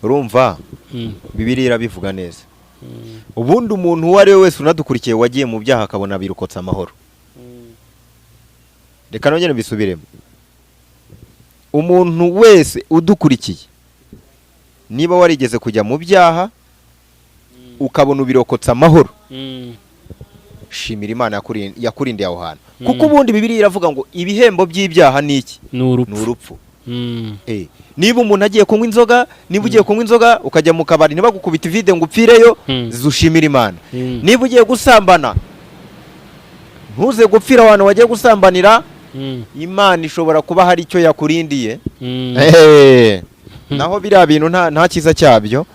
Urumva, Bibiliya irabivuga neza. Ubundi umuntu uwo ari we wese unadukurikiye wagiye mu byaha akabona birokotse amahoro, reka nongere mbisubiremo: umuntu wese udukurikiye, niba warigeze kujya mu byaha ukabona ubirokotse amahoro, shimira Imana yakurindiye aho hantu, kuko ubundi Bibiliya iravuga ngo ibihembo by'ibyaha ni iki? Ni urupfu. Ni urupfu. Niba umuntu agiye kunywa inzoga, niba ugiye kunywa inzoga ukajya mu kabari ntibagukubita ivide ngo upfireyo, zushimira Imana. Niba ugiye gusambana ntuze gupfira abantu wagiye gusambanira, Imana ishobora kuba hari icyo yakurindiye. Naho biriya bintu nta cyiza cyabyo.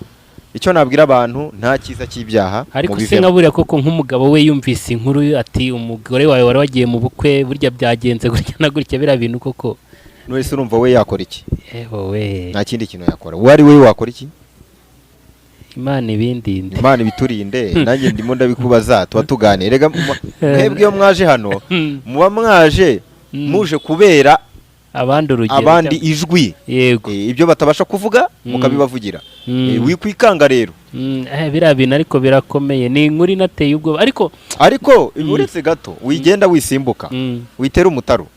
Icyo nabwira abantu, nta cyiza cy'ibyaha. Ariko se mubivemo. Nka buriya koko nk'umugabo we yumvise inkuru ati umugore wawe wari wagiye mu bukwe, burya byagenze gutya na gutya, biriya bintu koko? None se urumva we yakora iki? Ewe! Nta kindi kintu yakora. Uwo ari we wakora iki? Imana ibindinde. Imana ibiturinde. Nanjye ndimo ndabikubaza, tuba tuganira. Rega mwebwe iyo mwaje hano, muba mwaje muje kubera abandi urugero abandi ijwi. Ibyo batabasha kuvuga mukabibavugira. Wikwikanga rero. Biriya bintu ariko birakomeye, ni inkuru inateye ubwoba ariko. Ariko uretse gato, wigenda wisimbuka, witera umutaru.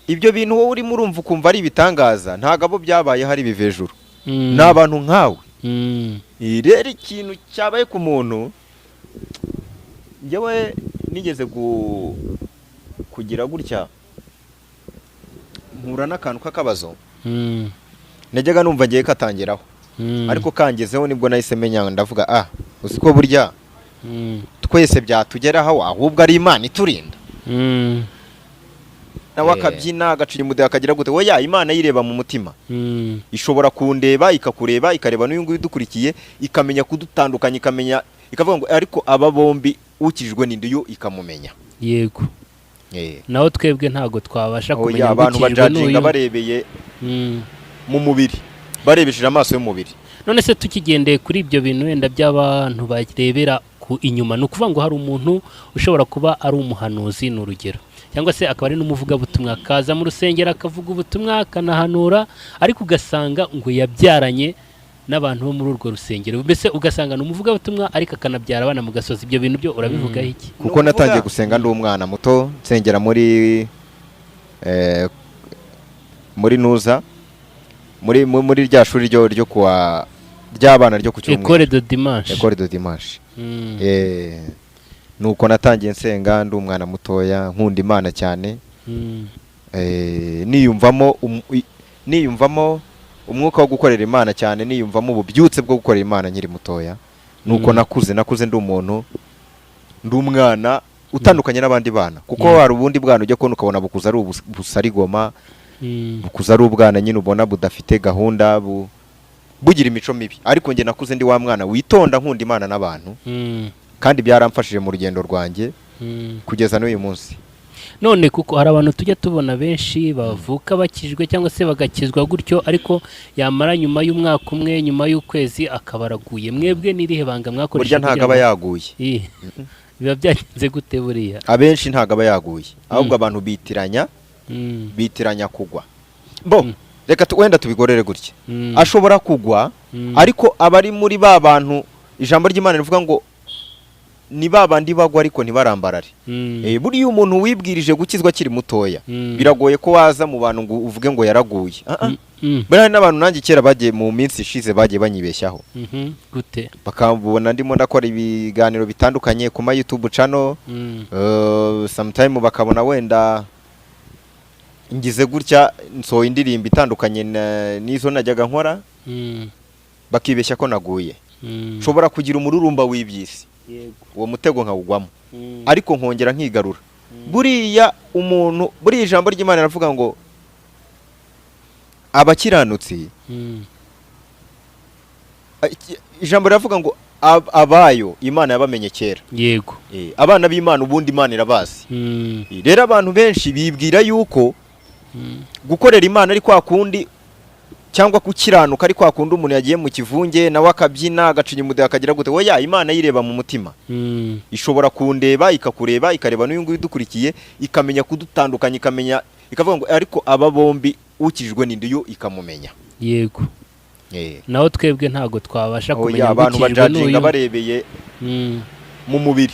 Ibyo bintu wowe urimo urumva ukumva ari ibitangaza, ntabwo abo byabaye hari ibivejuru, ni abantu nkawe. Rero ikintu cyabaye ku muntu, njyewe nigeze kugira gutya mpura n'akantu k'akabazo najyaga numva ngiye katangeraho, ariko kangezeho nibwo nahise menya, ndavuga: "Ah, uzi ko burya twese byatugeraho, ahubwo ari Imana iturinda." Nawe akabyina, agacinya umudeho, akagira gute, oya, Imana yireba mu mutima. Ishobora kundeba, ikakureba, ikareba n'uyu nguyu udukurikiye, ikamenya kudutandukanya, ikamenya, ikavuga ngo ariko aba bombi ukijijwe n'indi, yo ikamumenya. Naho twebwe ntabwo twabasha Oya, kumenya ngo abantu ukijijwe bajajinga n'uyu. barebeye mu mubiri, barebesheje amaso y'umubiri. None se tukigendeye kuri ibyo bintu wenda by'abantu barebera ku inyuma, ni ukuvuga ngo hari umuntu ushobora kuba ari umuhanuzi, ni urugero, cyangwa se akaba ari n'umuvugabutumwa, akaza mu rusengero akavuga ubutumwa, akanahanura, ariko ugasanga ngo yabyaranye n'abantu bo muri urwo rusengero, mbese ugasanga ni umuvugabutumwa ariko akanabyara abana mu gasozi. Ibyo bintu byo urabivugaho iki? Kuko natangiye gusenga ndi umwana muto, nsengera muri nuza muri rya shuri ryo kuwa ry'abana ryo ku cyumweru. École de dimanche. École de dimanche. Nuko natangiye nsenga ndi umwana mutoya, nkunda Imana cyane. Niyumvamo umwuka wo gukorera Imana cyane, niyumvamo ububyutse bwo gukorera Imana nkiri mutoya. Nuko nakuze ndi umuntu, ndi umwana utandukanye n'abandi bana, kuko hari ubundi bwana ujya kubona ukabona bukuze ari ubusarigoma, bukuze ari ubwana nyine ubona budafite gahunda, bugira imico mibi. Ariko njye nakuze ndi wa mwana witonda, nkunda Imana n'abantu, kandi byaramfashije mu rugendo rwanjye kugeza n'uyu munsi. None kuko hari abantu tujya tubona benshi bavuka bakijwe cyangwa se bagakizwa gutyo, ariko yamara nyuma y'umwaka umwe, nyuma y'ukwezi akaba araguye, mwebwe n'irihe banga mwakoresheje? Burya ntabwo aba yaguye. Ih, biba byagenze gute buriya? Abenshi ntabwo aba yaguye, ahubwo abantu bitiranya bitiranya kugwa bo. Reka wenda tubigorere gutya: ashobora kugwa, ariko aba ari muri ba bantu ijambo ry'Imana rivuga ngo ni ba bandi bagwa ariko ntibarambarare. Buriya umuntu wibwirije gukizwa akiri mutoya, biragoye ko waza mu bantu ngo uvuge ngo yaraguye. Ah, ah. Buriya hari n'abantu nanjye kera bagiye, mu minsi ishize, bagiye banyibeshyaho. Gute? Bakabona ndimo ndakora ibiganiro bitandukanye ku ma YouTube channel, sometime bakabona wenda ngize gutya nsohoye indirimbo itandukanye n'izo najyaga nkora, bakibeshya ko naguye. Nshobora kugira umururumba w'iby'isi, uwo mutego nkawugwamo, ariko nkongera nkigarura. Buriya umuntu, buriya ijambo ry'Imana riravuga ngo abakiranutsi, ijambo riravuga ngo abayo Imana yabamenye kera. Abana b'Imana ubundi Imana irabazi. Rero abantu benshi bibwira yuko gukorera Imana ari kwa kundi, cyangwa gukiranuka ari kwa kundi umuntu yagiye mu kivunge nawe akabyina, agacinya umudeho, akagira gute. Oya, Imana yireba mu mutima. Ishobora kundeba, ikakureba, ikareba n'uyu nguyu udukurikiye, ikamenya kudutandukanya, ikamenya, ikavuga ngo ariko aba bombi ukijijwe n'indi, yo ikamumenya. Naho twebwe ntabwo twabasha Oya, kumenya ngo abantu ukijijwe bajajinga n'uyu. barebeye mu mubiri,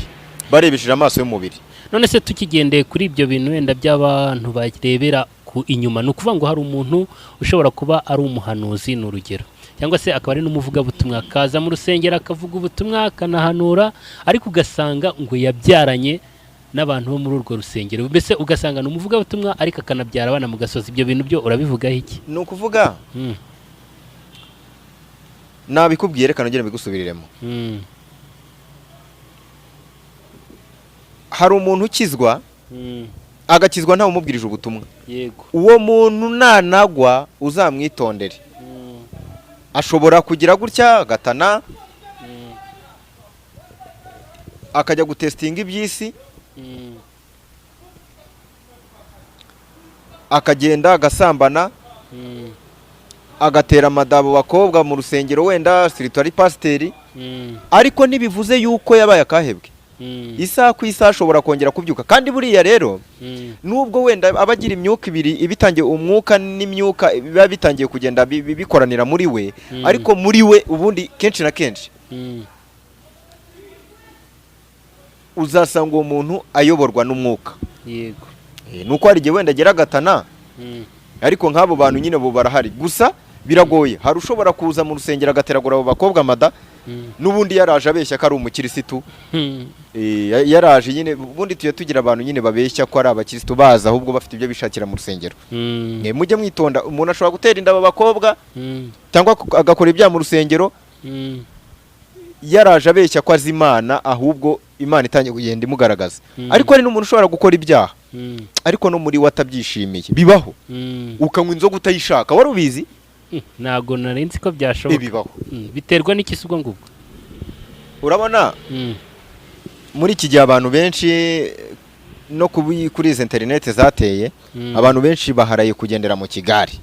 barebesheje amaso y'umubiri. None se tukigendeye kuri ibyo bintu wenda by'abantu barebera ku inyuma, ni ukuvuga ngo hari umuntu ushobora kuba ari umuhanuzi, ni urugero, cyangwa se akaba ari n'umuvugabutumwa, akaza mu rusengero akavuga ubutumwa akanahanura, ariko ugasanga ngo yabyaranye n'abantu bo muri urwo rusengero, mbese ugasanga ni umuvugabutumwa ariko akanabyara abana mu gasozi. Ibyo bintu byo urabivugaho iki? Ni ukuvuga, nabikubwiye, reka nongere mbigusubiriremo. Hari umuntu ukizwa, agakizwa ntawe umubwirije ubutumwa. Uwo muntu nanagwa uzamwitondere. Ashobora kugira gutya agatana, akajya gutesitinga iby'isi, akagenda agasambana, agatera amadabo bakobwa mu rusengero, wenda siritu ari pasiteri, ariko ntibivuze yuko yabaye akahebwe. Isaha ku isaha ashobora kongera kubyuka. Kandi buriya rero, nubwo wenda aba agira imyuka ibiri ibitangiye, umwuka n'imyuka biba bitangiye kugenda bikoranira muri we, ariko muri we ubundi kenshi na kenshi uzasanga uwo muntu ayoborwa n'umwuka. Nuko hari igihe wenda agera agatana, ariko nk'abo bantu nyine bo barahari, gusa biragoye. Hari ushobora kuza mu rusengero agateragura abo bakobwa amada, n'ubundi yaraje abeshya ko ari umukirisitu. Yaraje nyine, ubundi tujya tugira abantu nyine babeshya ko ari abakirisitu, baza ahubwo bafite ibyo bishakira mu rusengero. Mujye mwitonda. Umuntu ashobora gutera inda aba bakobwa cyangwa agakora ibyaha mu rusengero, yaraje abeshya ko azi Imana, ahubwo Imana itangiye kugenda imugaragaza. Ariko hari n'umuntu ushobora gukora ibyaha, ariko no muri we atabyishimiye. Bibaho. Ukanywa inzoga utayishaka, wari ubizi? Ntabwo nari nzi ko byashoboka. Bibaho. Biterwa n'iki se ubwo ngubwo? Urabona, muri iki gihe abantu benshi no kuri izi interineti zateye, abantu benshi baharaye kugendera mu kigari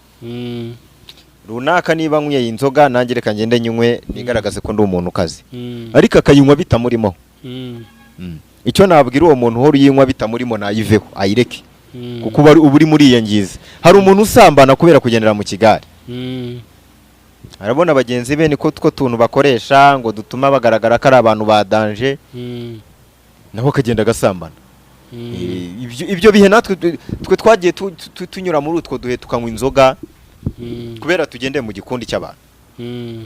runaka. Niba nyweye inzoga, nanjye reka ngende nywe, nigaragaze ko ndi umuntu ukaze, ariko akayinywa bitamurimo. Icyo nabwira uwo muntu uhora uyinywa bitamurimo, nayiveho, ayireke, kuko uba uri muriyangiza. Hari umuntu usambana kubera kugendera mu kigare. Arabona bagenzi be niko two tuntu bakoresha ngo dutuma bagaragara ko ari abantu ba danger, nawe akagenda agasambana. Ibyo bihe natwe twe twagiye tunyura muri utwo duhe, tukanywa inzoga kubera tugendeye mu gikundi cy'abantu,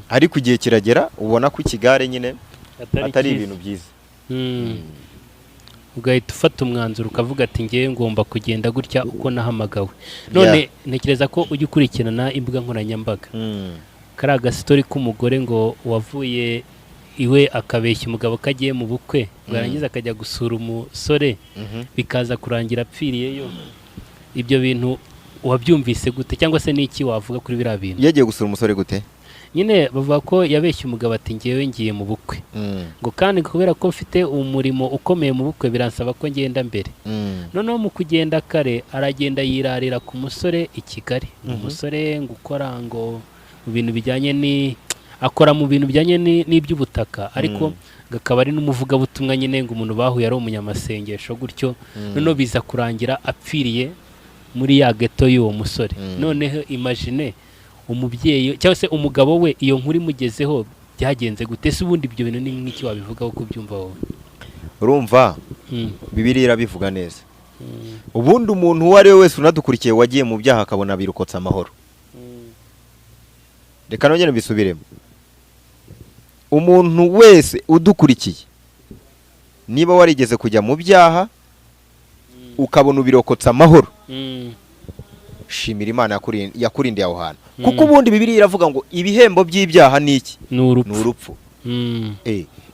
ariko igihe kiragera ubona ko ikigare nyine atari cyiza. ibintu byiza. Ugahita ufata umwanzuro ukavuga ati: "Ngewe ngomba kugenda gutya uko nahamagawe." None ntekereza ko ujya ukurikirana imbuga nkoranyambaga, kariya gasitori k'umugore ngo wavuye iwe akabeshya umugabo ko agiye mu bukwe, ngo yarangiza akajya gusura umusore, bikaza kurangira apfiriyeyo. Ibyo bintu wabyumvise gute, cyangwa se n'iki wavuga kuri biriya bintu? Yagiye gusura umusore gute? Nyine bavuga ko yabeshye umugabo ati: "Ngewe ngiye mu bukwe," ngo kandi kubera ko mfite umurimo ukomeye mu bukwe biransaba ko ngenda mbere. Noneho mu kugenda kare aragenda yirarira ku musore i Kigali. Umusore ngo ukora ngo mu bintu bijyanye ni akora mu bintu bijyanye n'iby'ubutaka, ariko ngo akaba ari n'umuvugabutumwa nyine, ngo umuntu bahuye ari umunyamasengesho gutyo. Noneho biza kurangira apfiriye muri ya geto y'uwo musore. Noneho imagine umubyeyi cyangwa se umugabo we, iyo nkuru imugezeho, byagenze gute se ubundi? Ibyo bintu ni nk'iki wabivugaho kubyumva wowe? Urumva, Bibiliya irabivuga neza. Ubundi umuntu uwo ari we wese unadukurikiye wagiye mu byaha akabona birokotse amahoro, reka nongere mbisubiremo: umuntu wese udukurikiye, niba warigeze kujya mu byaha ukabona ubirokotse amahoro, shimira Imana yakurindiye aho hantu, kuko ubundi Bibiliya iravuga ngo ibihembo by'ibyaha ni iki? Ni urupfu. Ni urupfu.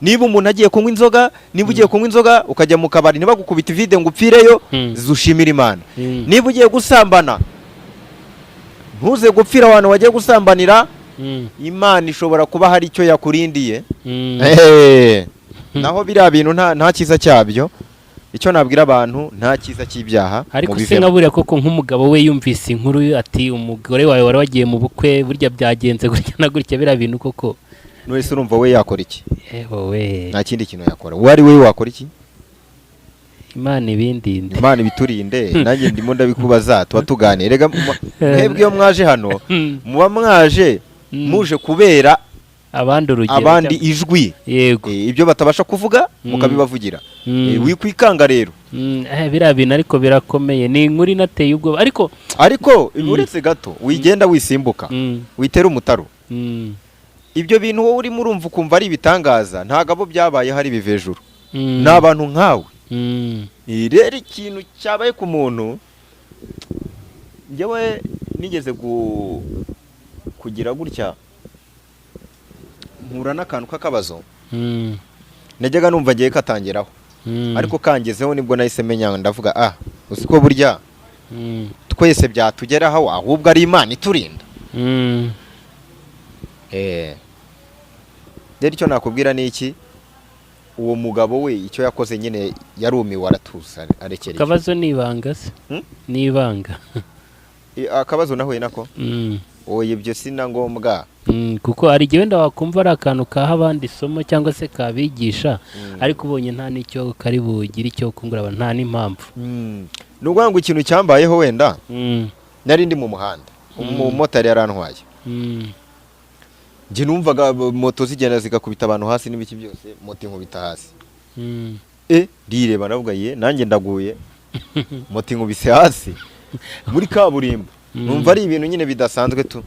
Niba umuntu agiye kunywa inzoga, niba ugiye kunywa inzoga ukajya mu kabari ntibagukubita ivide ngo upfireyo, zushimira Imana. Niba ugiye gusambana ntuze gupfira abantu wagiye gusambanira, Imana ishobora kuba hari icyo yakurindiye. Naho biriya bintu nta cyiza cyabyo. Icyo nabwira abantu, nta cyiza cy'ibyaha. Ariko se Mubivemo. nka buriya koko nk'umugabo we yumvise inkuru ati: "Umugore wawe wari wagiye mu bukwe, burya byagenze gutya na gutya," biriya bintu koko? Wese urumva we yakora iki? Ewe! Nta kindi kintu yakora. Uwo ari we wakora iki? Imana ibindinde. Imana ibiturinde. Nanjye ndimo ndabikubaza, tuba tuganira. Rega mwebwe iyo mwaje hano muba mwaje Muje kubera abandi urugero abandi ijwi. Yego. Ibyo batabasha kuvuga mukabibavugira. Wikwikanga rero. Biriya bintu ariko birakomeye, ni inkuru inateye ubwoba ariko. Ariko uretse gato, wigenda wisimbuka, witera umutaru. Ibyo bintu wowe urimo urumva ukumva ari ibitangaza, ntabwo abo byabaye hari ibivejuru, ni abantu nkawe. Rero ikintu cyabaye ku muntu, njyewe nigeze kugira gutya mpura n'akantu k'akabazo. Najyaga numva ngiye katangeraho, ariko kangezeho nibwo nahise menya, ndavuga: "Ah, uzi ko burya twese byatugeraho, ahubwo ari Imana iturinda." Rero icyo nakubwira ni iki: uwo mugabo we icyo yakoze nyine, yarumiwe, aratuza, arekera icyo. Akabazo ni ibanga se? Hmm? Ni ibanga? Akabazo nahuye nako? Oya, ibyo si na ngombwa. Kuko hari igihe wenda wakumva ari akantu kaha abandi isomo cyangwa se kabigisha, ariko ubonye nta n'icyo kari bugire icyo kungura abantu, nta n'impamvu. Ni ukuvuga ngo ikintu cyambayeho wenda, nari ndi mu muhanda, umumotari yarantwaye. Njye numvaga moto zigenda zigakubita abantu hasi n'ibiki byose, moto inkubita hasi. Ndireba, ndavuga: "Ye, nanjye ndaguye, moto inkubise hasi muri kaburimbo." Numva ari ibintu nyine bidasanzwe tu.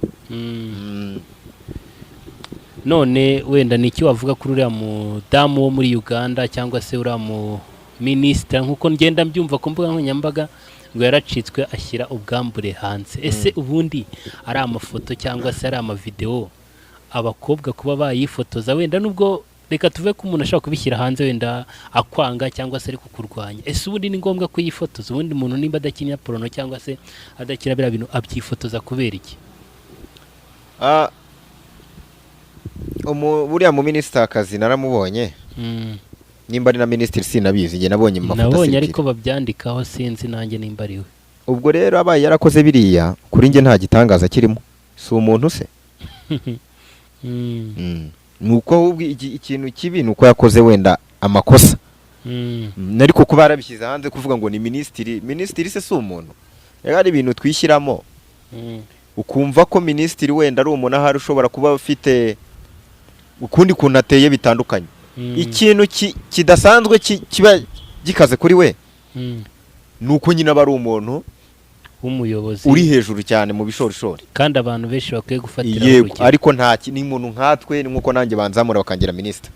None wenda ni iki wavuga kuri uriya mudamu wo muri Uganda cyangwa se uriya mu minisitiri, nkuko ngenda mbyumva ku mbuga nkoranyambaga, ngo yaracitswe ashyira ubwambure hanze? Ese ubundi ari amafoto cyangwa se ari amavidewo, abakobwa kuba bayifotoza, wenda nubwo reka tuve ko umuntu ashobora kubishyira hanze wenda akwanga cyangwa se ari kukurwanya, ese ubundi ni ngombwa kuyifotoza? Ubundi umuntu nimba adakina porno cyangwa se adakina biriya bintu, abyifotoza kubera iki? Ah, buriya mu minisitakazi naramubonye, nimba ari na minisitiri sinabizi, njye nabonye mu mafoto Nabonye asirikira. ariko babyandikaho, sinzi nanjye nimba ari we. Ubwo rero abaye yarakoze biriya, kuri njye nta gitangaza kirimo, si umuntu se? Ni uko ahubwo ikintu kibi ni uko yakoze wenda amakosa. Ariko kuba yarabishyize hanze, kuvuga ngo ni minisitiri, minisitiri se si umuntu? Rero hari ibintu twishyiramo, ukumva ko minisitiri wenda ari umuntu ahari ushobora kuba afite ukundi kuntu ateye bitandukanye. Ikintu kidasanzwe kiba gikaze kuri we ni uko nyine aba ari umuntu w'umuyobozi uri hejuru cyane mu bishorishori, kandi abantu benshi bakwiye gufatiraho yego urugero. Ariko nta ni umuntu nkatwe, ni nk'uko nanjye banzamura bakangira minisita,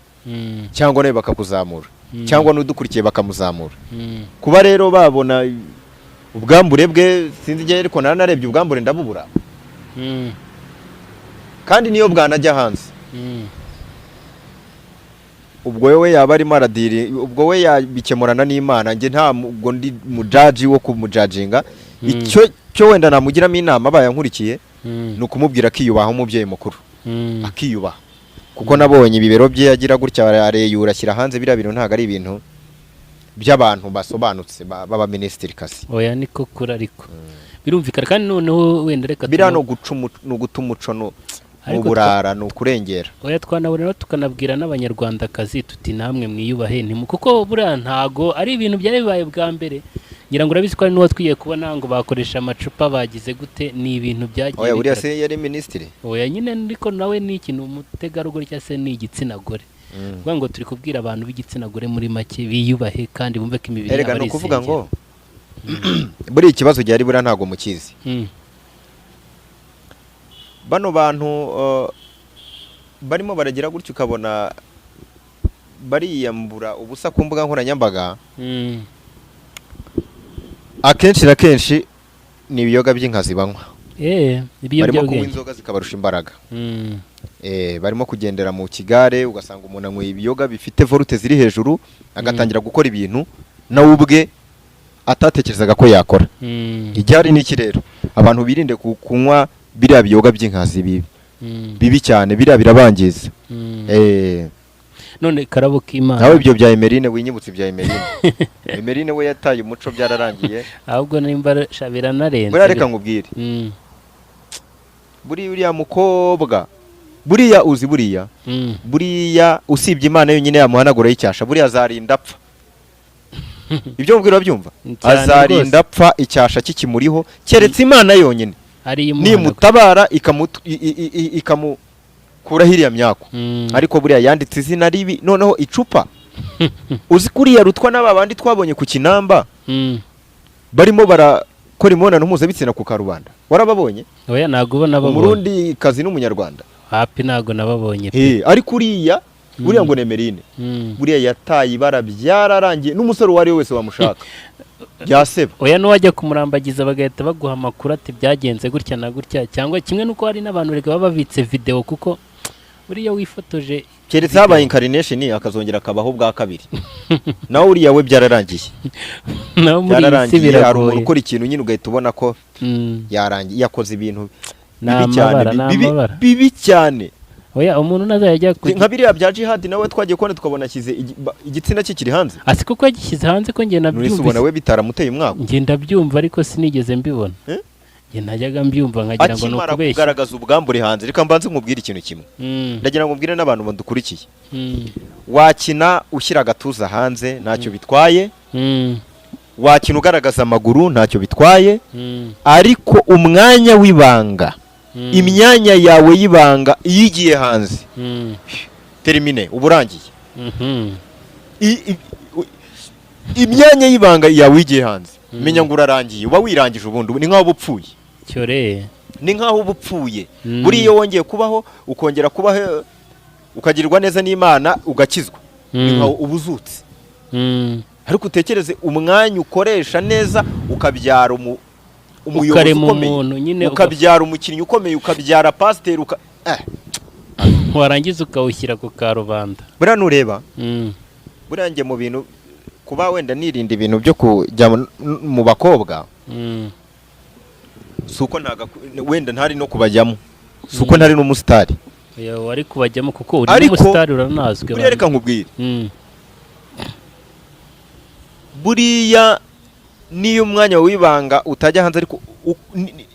cyangwa nawe bakakuzamura, cyangwa n'udukurikiye bakamuzamura. Kuba rero babona ubwambure bwe, sinzi igihe, ariko naranarebye ubwambure ndabubura. Kandi niyo bwanajya hanze, ubwo we yaba arimo aradiri, ubwo we yabikemurana n'Imana. Njye nta ubwo ndi mujudge wo kumujudginga. Icyo cyo wenda namugiramo inama abaye ankurikiye, ni ukumubwira akiyubaha umubyeyi mukuru, akiyubaha, kuko nabonye ibibero bye agira gutya areyura ashyira hanze. Biriya bintu ntabwo ari ibintu by'abantu basobanutse b'abaminisitiri kasi. Oya, niko kuri, ariko birumvikana. Kandi noneho wenda reka Biriya ni uguca ni uguta umuco, ni Ariko uburara, ni ukurengera. Oya, twanabona tukanabwira n'Abanyarwandakazi tuti: "Namwe mwiyubahe." Ntimu kuko buriya ntago ari ibintu byari bibaye bwa mbere. Ngira ngo urabizi ko hari n'uwo twiye kubona ngo bakoresha amacupa, bagize gute, ni ibintu byagiye Oya, buriya bigaragara. se yari minisitiri? Oya nyine, ariko nawe ni ikintu umutegarugori cyangwa se ni igitsina gore. Kuvuga ngo turi kubwira abantu b'igitsina gore muri make biyubahe kandi bumve ko imibiri Erega yabo ni ari ukuvuga isengero. ngo buriya ikibazo gihari buriya ntabwo mukizi. Bano bantu barimo baragira gutyo, ukabona bariyambura ubusa ku mbuga nkoranyambaga, akenshi na kenshi ni ibiyoga by'inkazi banywa. Barimo kunywa Ibiyobyabwenge. inzoga zikabarusha imbaraga. Barimo kugendera mu kigare, ugasanga umuntu anyweye ibiyoga bifite volute ziri hejuru, agatangira gukora ibintu nawe ubwe atatekerezaga ko yakora. Igihari ni iki rero? Abantu birinde kunywa biriya biyoga by'inkazi bibi, bibi cyane, biriya birabangiza. None karabo k'Imana, Nawe ibyo bya Emerine, winyibutse ibya Emerine. Emerine we yataye umuco, byararangiye. Ahubwo nimba sha biranarenze. Buriya reka nkubwire, buriya uriya mukobwa, buriya uzi, buriya buriya usibye Imana yonyine yamuhanaguraho icyasha, buriya azarinda apfa. Ibyo mubwira urabyumva? Cyane. Azarinda apfa icyasha kikimuriho, keretse Imana yonyine. Ari imuhanagura. Nimutabara ikamukuraho iriya myako. Ariko buriya yanditse izina ribi. Noneho icupa, uzi kuriya rutwa n'aba bandi twabonye ku Kinamba barimo barakora imibonano mpuzabitsina ku karubanda, warababonye? Oya, ntabwo ubona babonye. Umurundi kazi n'Umunyarwanda. Hapi, ntabwo nababonye pe. Ariko uriya, buriya ngo Nemerine, buriya yataye ibara, byararangiye. N'umusore uwo ari we wese wamushaka byaseba. Oya, n'uwajya kumurambagiza bagahita baguha amakuru ati byagenze gutya na gutya, cyangwa kimwe n'uko hari n'abantu reka baba babitse videwo, kuko buriya wifotoje. Keretse habaye incarnation, akazongera akabaho bwa kabiri. Nawe uriya we byararangiye. Nawe muri iyi si Byararangiye. Hari umuntu biragoye. ukora ikintu nyine ugahita ubona ko yarangiye, yakoze ibintu Ni bibi cyane. amabara, ni Bibi, amabara. bibi cyane. Oya, umuntu nazajya ajya ku Nka biriya bya Jihad, nawe twagiye kubona tukabona ashyize igitsina cye kiri hanze. Asi kuko yagishyize hanze, ko njye None se ubona nabyumvise? we bitaramuteye umwaka? Njye ndabyumva ariko sinigeze mbibona. Eh? Njye najyaga mbyumva nkagira ngo ni Akimara ukubeshya. kugaragaza ubwambure hanze, reka mbanze nkubwire ikintu kimwe. Ndagira ngo mbwire n'abantu badukurikiye: wakina ushyira agatuza hanze, ntacyo bitwaye. Wakina ugaragaza amaguru, ntacyo bitwaye. Ariko umwanya w'ibanga, imyanya yawe y'ibanga, iyo igiye hanze, terminé, uba urangiye. Imyanya y'ibanga yawe iyo igiye hanze, menya ngo urarangiye, uba wirangije. Ubundi ni nk'aho uba upfuye. Cyore. Ni nk'aho uba upfuye. Buriya iyo wongeye kubaho, ukongera kubaho, ukagirirwa neza n'Imana, ugakizwa, ni nkaho uba uzutse. Ariko utekereze umwanya ukoresha neza ukabyara umuyobozi Ukarema ukomeye, umuntu nyine, ukabyara umukinnyi ukomeye, ukabyara pasiteri, warangiza ukawushyira ku karubanda. Buriya nureba, buriya njye mu bintu kuba wenda nirinda ibintu byo kujya mu bakobwa, si uko wenda ntari no kubajyamo, si uko ntari n'umusitari. Oya, wari kubajyamo kuko uri Ariko n'umusitari, uranazwi. buriya reka nkubwire, buriya niyo umwanya w'ibanga utajya hanze, ariko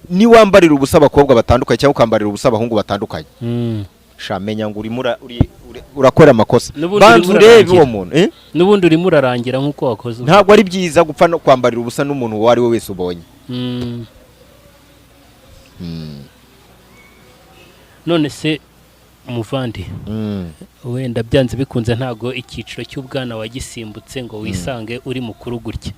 niwambarira ubusa abakobwa batandukanye cyangwa ukambarira ubusa abahungu batandukanye, sha, menya ngo urimo urakora amakosa. N'ubundi Banza urimo urebe urarangira. uwo muntu, eh? N'ubundi urimo urarangira nk'uko wakoze ubu. Ntabwo ari byiza gupfa no kwambarira ubusa n'umuntu uwo ari we wese ubonye. None se umuvandi, wenda byanze bikunze ntabwo icyiciro cy'ubwana wagisimbutse ngo wisange uri mukuru gutya,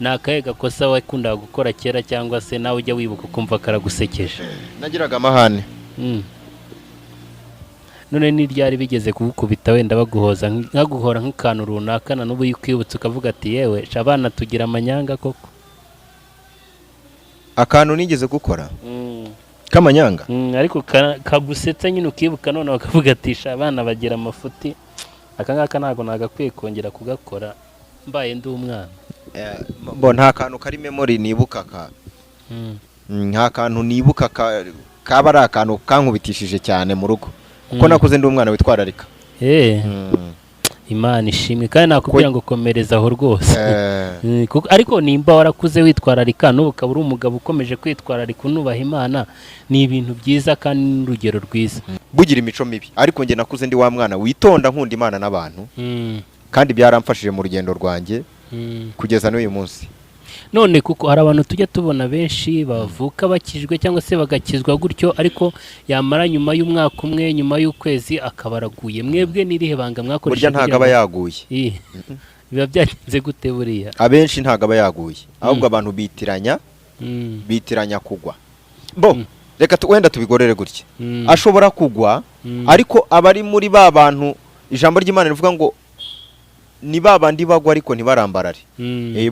ni akahe gakosa wakundaga gukora kera, cyangwa se nawe ujya wibuka ukumva karagusekeje? Nagiraga amahane. None ni ryari bigeze kugukubita, wenda baguhoza nkaguhora nk'akantu runaka, na n'ubu iyo ukwibutse ukavuga ati yewe sha, abana tugira amanyanga koko? Akantu nigeze gukora k'amanyanga? Ariko kagusetsa nyine, ukibuka none bakavuga ati sha, abana bagira amafuti, aka ngaka ntabwo nagakwiye kongera kugakora mbaye ndi umwana. Bo nta kantu kari memory nibuka ka nta kantu nibuka kaba ari akantu kankubitishije cyane mu rugo, kuko nakuze ndi umwana witwararika. Imana ishimwe, kandi nakubwira ngo komereza aho rwose. Ariko nimba warakuze witwararika, n'ubu ukaba uri umugabo ukomeje kwitwararika, unubaha Imana, ni ibintu byiza kandi n'urugero rwiza. Bugira imico mibi, ariko njye nakuze ndi wa mwana witonda, nkunda Imana n'abantu, kandi byaramfashije mu rugendo rwanjye kugeza n'uyu munsi. None kuko hari abantu tujya tubona benshi bavuka bakijwe cyangwa se bagakizwa gutyo, ariko yamara nyuma y'umwaka umwe, nyuma y'ukwezi, akaba araguye, mwebwe n'irihe banga mwakoresheje? Burya ntabwo aba yaguye. Ih, biba byagenze gute buriya? Abenshi ntabwo aba yaguye, ahubwo abantu bitiranya, bitiranya kugwa. Bo reka wenda tubigorere gutya: ashobora kugwa, ariko aba ari muri ba bantu ijambo ry'Imana rivuga ngo ni ba bandi bagwa ariko ntibarambarare.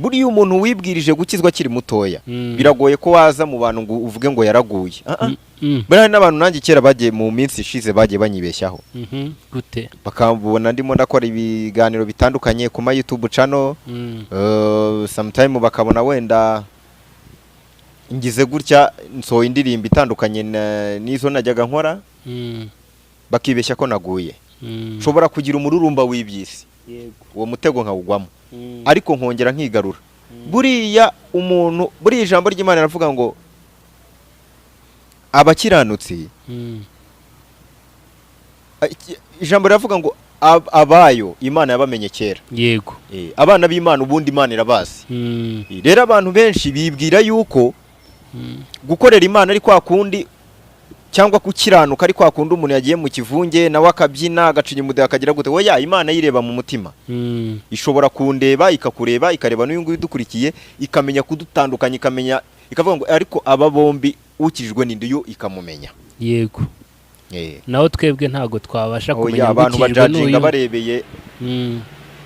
Buriya umuntu wibwirije gukizwa akiri mutoya, biragoye ko waza mu bantu ngo uvuge ngo yaraguye. Ah, ah. Buriya hari n'abantu nanjye kera bagiye, mu minsi ishize, bagiye banyibeshyaho. Gute? Bakabona ndimo ndakora ibiganiro bitandukanye ku ma YouTube channel, sometime bakabona wenda ngize gutya nsohoye indirimbo itandukanye n'izo najyaga nkora, bakibeshya ko naguye. Nshobora kugira umururumba w'iby'isi, uwo mutego nkawugwamo, ariko nkongera nkigarura. Buriya umuntu, buriya ijambo ry'Imana riravuga ngo abakiranutsi, ijambo riravuga ngo abayo Imana yabamenye kera. Abana b'Imana ubundi Imana irabazi. Rero abantu benshi bibwira yuko Gukorera Imana ari kwa kundi, cyangwa gukiranuka ari kwa kundi umuntu yagiye mu kivunge nawe akabyina, agacinya umudeho, akagira gute. Oya, Imana yireba mu mutima. Ishobora kundeba, ikakureba, ikareba n'uyu nguyu udukurikiye, ikamenya kudutandukanya, ikamenya, ikavuga ngo ariko aba bombi ukijijwe n'indi, yo ikamumenya. Naho twebwe ntabwo twabasha Oya, kumenya ngo abantu ukijijwe bajudginga n'uyu. barebeye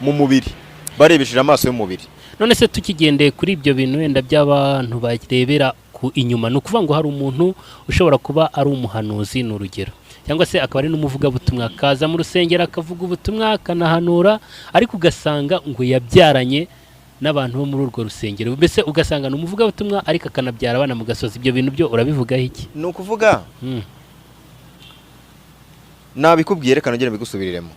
mu mubiri, barebesheje amaso y'umubiri. None se tukigendeye kuri ibyo bintu wenda by'abantu barebera ku inyuma, ni ukuvuga ngo hari umuntu ushobora kuba ari umuhanuzi, ni urugero, cyangwa se akaba ari n'umuvugabutumwa, akaza mu rusengero akavuga ubutumwa, akanahanura, ariko ugasanga ngo yabyaranye n'abantu bo muri urwo rusengero, mbese ugasanga ni umuvugabutumwa ariko akanabyara abana mu gasozi. Ibyo bintu byo urabivugaho iki? Ni ukuvuga, nabikubwiye, reka nongere mbigusubiriremo.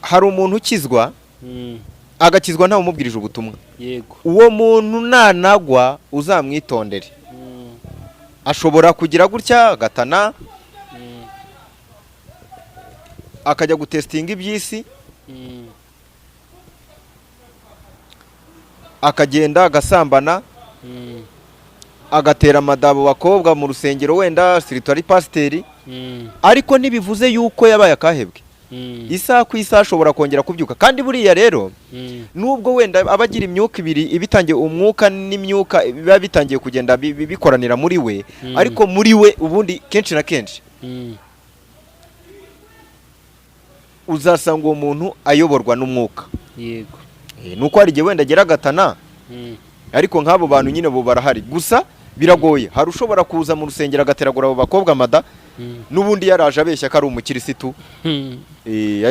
Hari umuntu ukizwa, agakizwa ntawe umubwirije ubutumwa. Uwo muntu nanagwa uzamwitondere. Ashobora kugira gutya agatana, akajya gutestinga iby'isi, akagenda agasambana, agatera amadabo bakobwa mu rusengero, wenda surtout ari pasiteri. Ariko ntibivuze yuko yabaye akahebwe. Isaha ku isaha ashobora kongera kubyuka. Kandi buriya rero, nubwo wenda aba agira imyuka ibiri ibitangiye, umwuka n'imyuka biba bitangiye kugenda bikoranira muri we, ariko muri we ubundi kenshi na kenshi uzasanga uwo muntu ayoborwa n'umwuka. Nuko hari igihe wenda agera agatana, ariko nk'abo bantu nyine bo barahari, gusa biragoye. Hari ushobora kuza mu rusengero agateragura abo bakobwa amada, n'ubundi yaraje abeshya ko ari umukirisitu.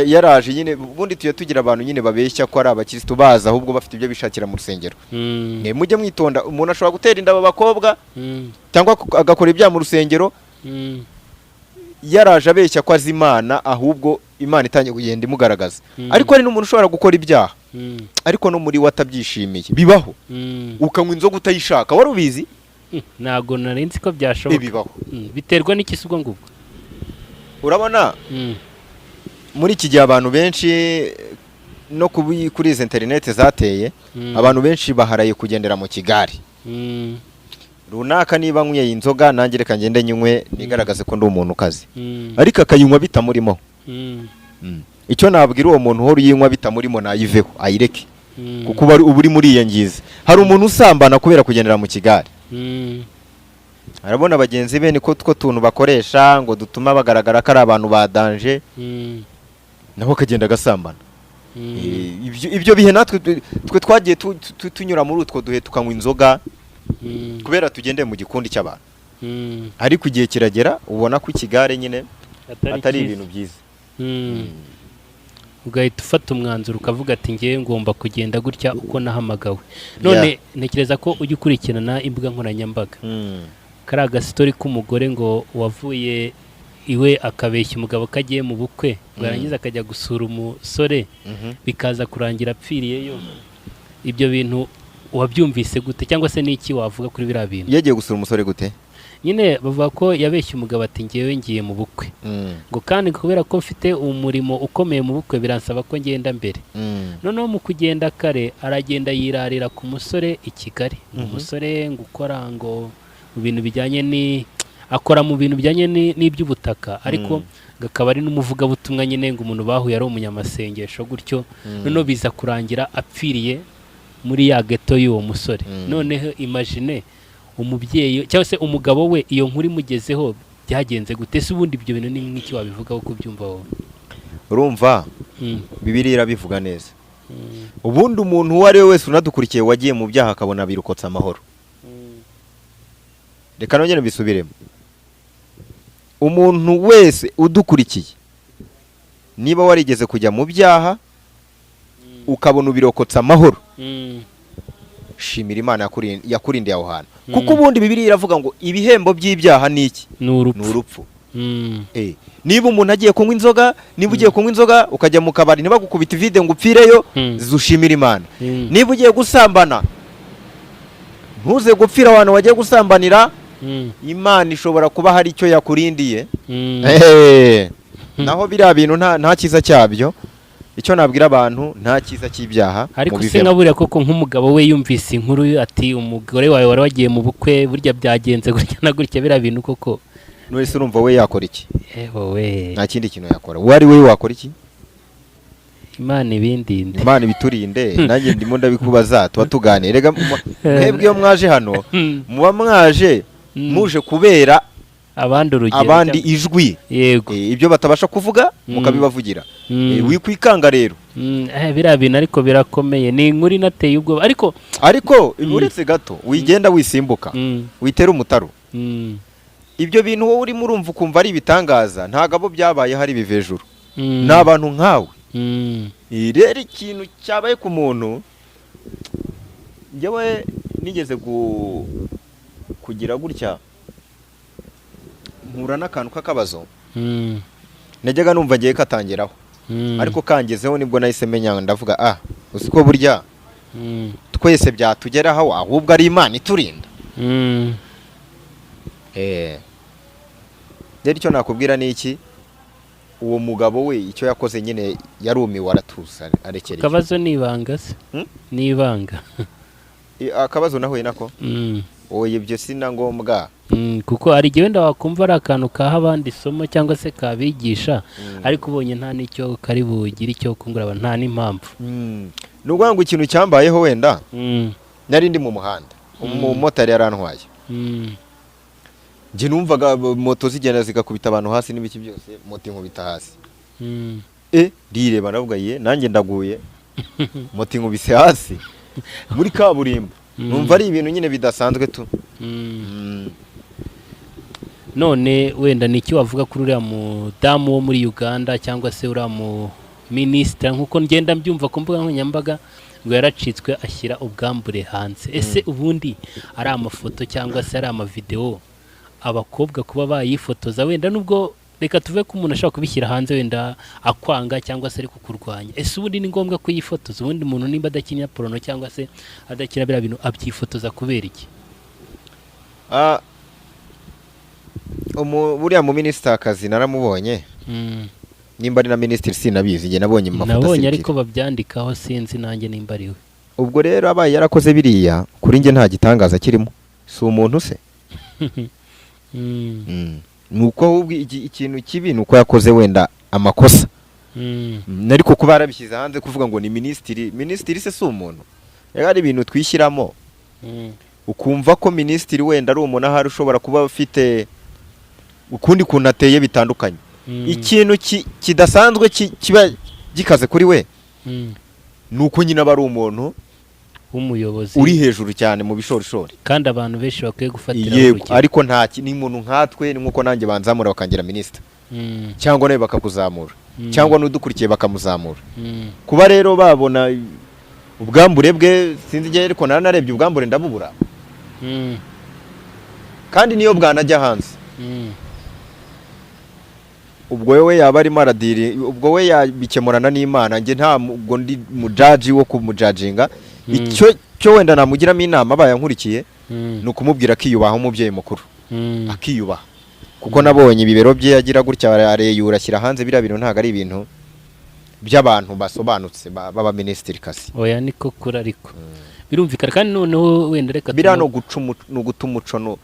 Yaraje nyine, ubundi tujya tugira abantu nyine babeshya ko ari abakirisitu, baza ahubwo bafite ibyo bishakira mu rusengero. Mujye mwitonda. Umuntu ashobora gutera inda abo bakobwa cyangwa agakora ibyaha mu rusengero, yaraje abeshya ko azi Imana, ahubwo Imana itangiye kugenda imugaragaza. Ariko hari n'umuntu ushobora gukora ibyaha, ariko no muri we atabyishimiye. Bibaho. Ukanywa inzoga utayishaka, wari ubizi? Ntabwo nari nzi ko byashoboka. Bibaho. Biterwa n'iki se ubwo ngubwo? Urabona, muri iki gihe abantu benshi no kuri izi interineti zateye, abantu benshi baharaye kugendera mu kigari runaka. Niba nyweye inzoga, nanjye reka ngende nywe, nigaragaze ko ndi umuntu ukaze. Ariko akayinywa bitamurimo. Icyo nabwira uwo muntu uhora uyinywa bitamurimo, nayiveho, ayireke, kuko uba uri muriyangiza. Hari umuntu usambana kubera kugendera mu kigare. Arabona bagenzi be niko two tuntu bakoresha ngo dutuma bagaragara ko ari abantu ba danger, nawe akagenda agasambana. Ibyo bihe natwe twe twagiye tunyura muri utwo duhe, tukanywa inzoga kubera tugendeye mu gikundi cy'abantu. Ariko igihe kiragera ubona ko ikigare nyine atari cyiza. ibintu byiza. Ugahita ufata umwanzuro ukavuga ati ngewe ngomba kugenda gutya uko nahamagawe. None ntekereza ko ujya ukurikirana imbuga nkoranyambaga, kari agasitori k'umugore ngo wavuye iwe akabeshya umugabo ko agiye mu bukwe, ngo yarangiza akajya gusura umusore, bikaza kurangira apfiriyeyo. Ibyo bintu wabyumvise gute, cyangwa se n'iki wavuga kuri biriya bintu? Yagiye gusura umusore gute? Nyine bavuga ko yabeshye umugabo ati ngewe ngiye mu bukwe, ngo kandi kubera ko mfite umurimo ukomeye mu bukwe biransaba ko ngenda mbere. Noneho mu kugenda kare aragenda yirarira ku musore i Kigali. Umusore ngo ukora ngo mu bintu bijyanye ni akora mu bintu bijyanye n'iby'ubutaka, ariko ngo akaba ari n'umuvugabutumwa nyine, ngo umuntu bahuye ari umunyamasengesho gutyo. Noneho biza kurangira apfiriye muri ya geto y'uwo musore. Noneho imagine umubyeyi cyangwa se umugabo we, iyo nkuru imugezeho byagenze gute se? Ubundi ibyo bintu ni nk'iki wabivugaho kubyumva wowe? Urumva, Bibiliya irabivuga neza. Ubundi umuntu uwo ari we wese unadukurikiye wagiye mu byaha akabona birokotse amahoro, reka nongere mbisubiremo, umuntu wese udukurikiye, niba warigeze kujya mu byaha ukabona ubirokotse amahoro, shimira Imana yakurindiye aho hantu. Kuko ubundi Bibiliya iravuga ngo ibihembo by'ibyaha ni iki? Ni urupfu. Ni urupfu. Niba umuntu agiye kunywa inzoga, niba ugiye kunywa inzoga ukajya mu kabari ntibagukubita ivide ngo upfireyo, zushimira Imana. Niba ugiye gusambana ntuze gupfira abantu bagiye gusambanira, Imana ishobora kuba hari icyo yakurindiye. Naho biriya bintu nta cyiza cyabyo. Icyo nabwira abantu, nta cyiza cy'ibyaha. Ariko se Mubivemo. nka buriya koko, nk'umugabo we yumvise inkuru ati umugore wawe wari wagiye mu bukwe, burya byagenze gutya na gutya, biriya bintu koko? None se urumva we yakora iki? Ewe! Nta kindi kintu yakora. Uwo ari we wakora iki? Imana ibindinde. Imana ibiturinde. Nanjye ndimo ndabikubaza, tuba tuganira. Rega mwebwe iyo mwaje hano, muba mwaje muje kubera abandi urugero abandi ijwi. Yego. Ibyo batabasha kuvuga mukabibavugira. Wikwikanga rero. Biriya bintu ariko birakomeye, ni inkuru inateye ubwoba ariko. Ariko uretse gato, wigenda wisimbuka, witera umutaru. Ibyo bintu wowe urimo urumva ukumva ari ibitangaza, ntabwo abo byabaye hari ibivejuru, ni abantu nkawe. Rero ikintu cyabaye ku muntu, njyewe nigeze kugira gutya mpura n'akantu k'akabazo najyaga numva ngiye katangeraho, ariko kangezeho nibwo nahise menya, ndavuga: "Ah, uzi ko burya twese byatugeraho, ahubwo ari Imana iturinda." Rero icyo nakubwira ni iki: uwo mugabo we icyo yakoze nyine, yarumiwe, aratuza, arekera icyo. Akabazo ni ibanga se? Hmm? Ni ibanga. Akabazo nahuye nako? Mm. Oya, ibyo si na ngombwa. Kuko hari igihe wenda wakumva ari akantu kaha abandi isomo cyangwa se kabigisha, ariko ubonye nta n'icyo kari bugire icyo kungura abantu, nta n'impamvu. Ni ukuvuga ngo ikintu cyambayeho wenda, nari ndi mu muhanda, umumotari yarantwaye. Njye numvaga moto zigenda zigakubita abantu hasi n'ibiki byose, moto inkubita hasi. Ndireba, ndavuga: "Ye, nanjye ndaguye, moto inkubise hasi muri kaburimbo." Numva ari ibintu nyine bidasanzwe tu. None wenda ni iki wavuga kuri uriya mudamu wo muri Uganda, cyangwa se uriya mu minisitiri, nk'uko ngenda mbyumva ku mbuga nkoranyambaga, ngo yaracitswe ashyira ubwambure hanze? Ese ubundi ari amafoto cyangwa se ari amavidewo, abakobwa kuba bayifotoza, wenda nubwo reka tuve ko umuntu ashobora kubishyira hanze wenda akwanga cyangwa se ari kukurwanya, ese ubundi ni ngombwa kuyifotoza? Ubundi umuntu nimba adakina porno cyangwa se adakina biriya bintu, abyifotoza kubera iki? Ah, buriya mu minisitakazi naramubonye, nimba ari na minisitiri sinabizi, njye nabonye mu mafoto Nabonye asirikira. ariko babyandikaho, sinzi nanjye nimba ari we. Ubwo rero abaye yarakoze biriya, kuri njye nta gitangaza kirimo, si umuntu se? Ni uko ahubwo ikintu kibi ni uko yakoze wenda amakosa. Ariko kuba yarabishyize hanze, kuvuga ngo ni minisitiri, minisitiri se si umuntu? Rero hari ibintu twishyiramo, ukumva ko minisitiri wenda ari umuntu ahari ushobora kuba afite ukundi kuntu ateye bitandukanye. Ikintu kidasanzwe kiba gikaze kuri we ni uko nyine aba ari umuntu w'umuyobozi uri hejuru cyane mu bishorishori, kandi abantu benshi bakwiye gufatiraho yego urugero. Ariko nta ni umuntu nkatwe, ni nk'uko nanjye banzamura bakangira minisita, cyangwa nawe bakakuzamura, cyangwa n'udukurikiye bakamuzamura. Kuba rero babona ubwambure bwe, sinzi igihe, ariko naranarebye ubwambure ndabubura. Kandi niyo bwanajya hanze, ubwo we yaba arimo aradiri, ubwo we yabikemurana n'Imana. Njye nta ubwo ndi mujaji wo kumujajinga. Icyo cyo wenda namugiramo inama abaye ankurikiye, ni ukumubwira akiyubaha umubyeyi mukuru, akiyubaha, kuko nabonye ibibero bye agira gutya areyura ashyira hanze. Biriya bintu ntabwo ari ibintu by'abantu basobanutse b'abaminisitiri kasi. Oya, niko kuri, ariko birumvikana. Kandi noneho wenda reka Biriya ni ni uguta umuco, ni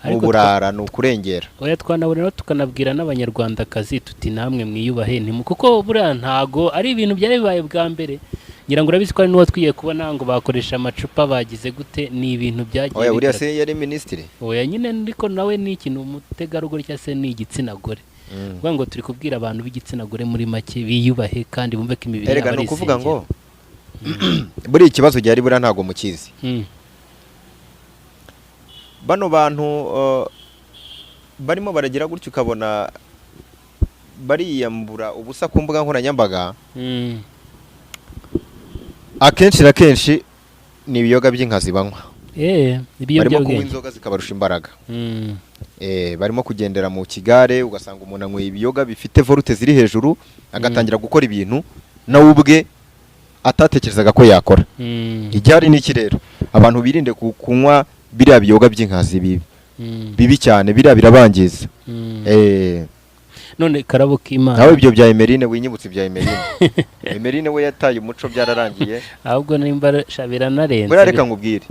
Ariko uburara, ni ukurengera. Oya, twanabona rero tukanabwira n'Abanyarwandakazi tuti namwe mwiyubahe, ntimu kuko buriya ntago ari ibintu byari bibaye bwa mbere. Ngira ngo urabizi ko hari n'uwo twiye kubona ngo bakoresha amacupa, bagize gute, ni ibintu byagiye Oya, buriya bigaragara. se yari minisitiri? Oya nyine, ariko nawe ni ikintu umutegarugori cyangwa se ni igitsina gore. Kuvuga ngo turi kubwira abantu b'igitsina gore muri make biyubahe kandi bumve ko imibiri Erega yabo ni ari ukuvuga isengero. ngo buriya ikibazo gihari buriya ntabwo mukizi. Bano bantu barimo baragira gutya, ukabona bariyambura ubusa ku mbuga nkoranyambaga, akenshi na kenshi ni ibiyoga by'inkazi banywa. Barimo kunywa Ibiyobyabwenge. inzoga zikabarusha imbaraga. Barimo kugendera mu kigare, ugasanga umuntu anyweye ibiyoga bifite volute ziri hejuru, agatangira gukora ibintu nawe ubwe atatekerezaga ko yakora. Igihari ni iki rero: abantu birinde kunywa biriya biyoga by'inkazi bibi, bibi cyane, biriya birabangiza. None karabo k'Imana. Nawe ibyo bya Emerine, winyibutse ibya Emerine. Emerine we yataye umuco, byararangiye. Ahubwo nimba sha biranarenze. Buriya reka nkubwire,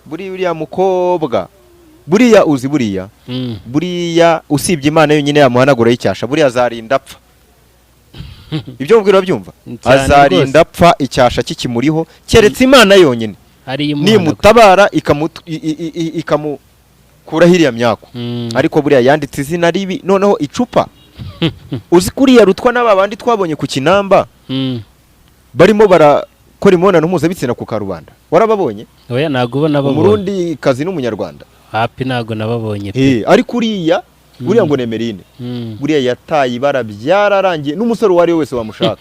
buriya uriya mukobwa, buriya uzi, buriya buriya usibye Imana yonyine yamuhanaguraho icyasha, buriya azarinda apfa. Ibyo mubwira urabyumva? Cyane. Azarinda apfa icyasha kikimuriho, keretse Imana yonyine Ari imuhanagura. nimutabara ikamukuraho iriya myako. Ariko buriya yanditse izina ribi. Noneho icupa, uzi kuriya rutwa n'aba bandi twabonye ku Kinamba barimo barakora imibonano mpuzabitsina ku karubanda, warababonye? Oya, ntabwo ubona babonye. Umurundi kazi n'Umunyarwanda. Hapi, ntabwo nababonye pe. Ariko uriya ngo ni Emerine, buriya yataye ibara, byararangiye. N'umusore uwo ari we wese wamushaka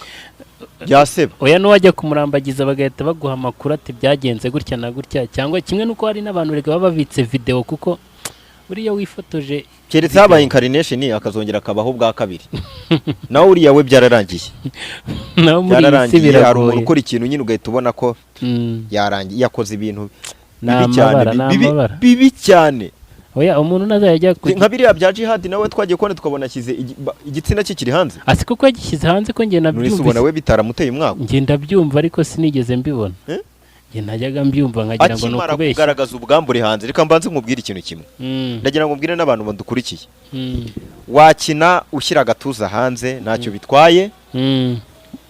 byaseba. Oya, n'uwajya kumurambagiza bagahita baguha amakuru ati byagenze gutya na gutya, cyangwa kimwe n'uko hari n'abantu reka baba babitse videwo, kuko buriya wifotoje. Keretse habaye incarnation, akazongera akabaho bwa kabiri. Nawe uriya we byararangiye. Naho muri iyi si Byararangiye. Hari umuntu biragoye. ukora ikintu nyine ugahita ubona ko yarangiye, yakoze ibintu Ni bibi cyane. amabara, ni Bibi, amabara. bibi cyane. Oya, umuntu nazajya ajya ku Nka biriya bya Jihad, nawe twagiye kubona tukabona ashyize igitsina cye kiri hanze. Asi kuko yagishyize hanze, ko njye None se nabyumvise. ubona we bitaramuteye umwaka? Njye ndabyumva, ariko sinigeze mbibona. Eh? Njye najyaga mbyumva nkagira ngo ni Akimara ukubeshya. kugaragaza ubwambure hanze, reka mbanze nkubwire ikintu kimwe. Ndagira ngo mbwire n'abantu badukurikiye, wakina ushyira agatuza hanze, ntacyo bitwaye.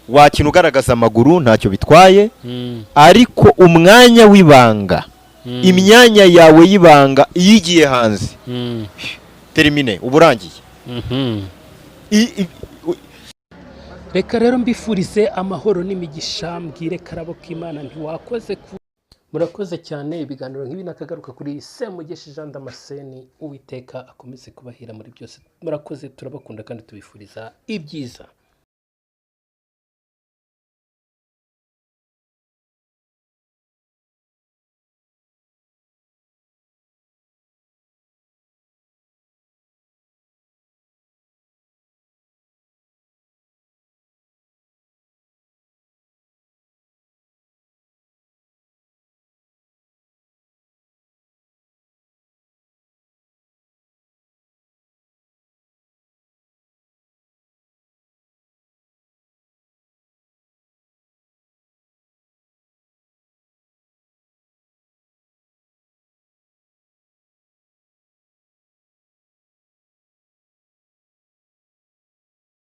Wakina ugaragaza amaguru, ntacyo bitwaye. Ariko umwanya w'ibanga, imyanya yawe y'ibanga, iyo igiye hanze, terminé, uba urangiye. Reka rero mbifurize amahoro n'imigisha, mbwire karabo k'Imana ntiwakoze ku murakoze cyane. Ibiganiro nk'ibi nakagaruka kuri Semugeshi Jean Damascene. Uwiteka akomeze kubahira muri byose. Murakoze, turabakunda kandi tubifuriza ibyiza.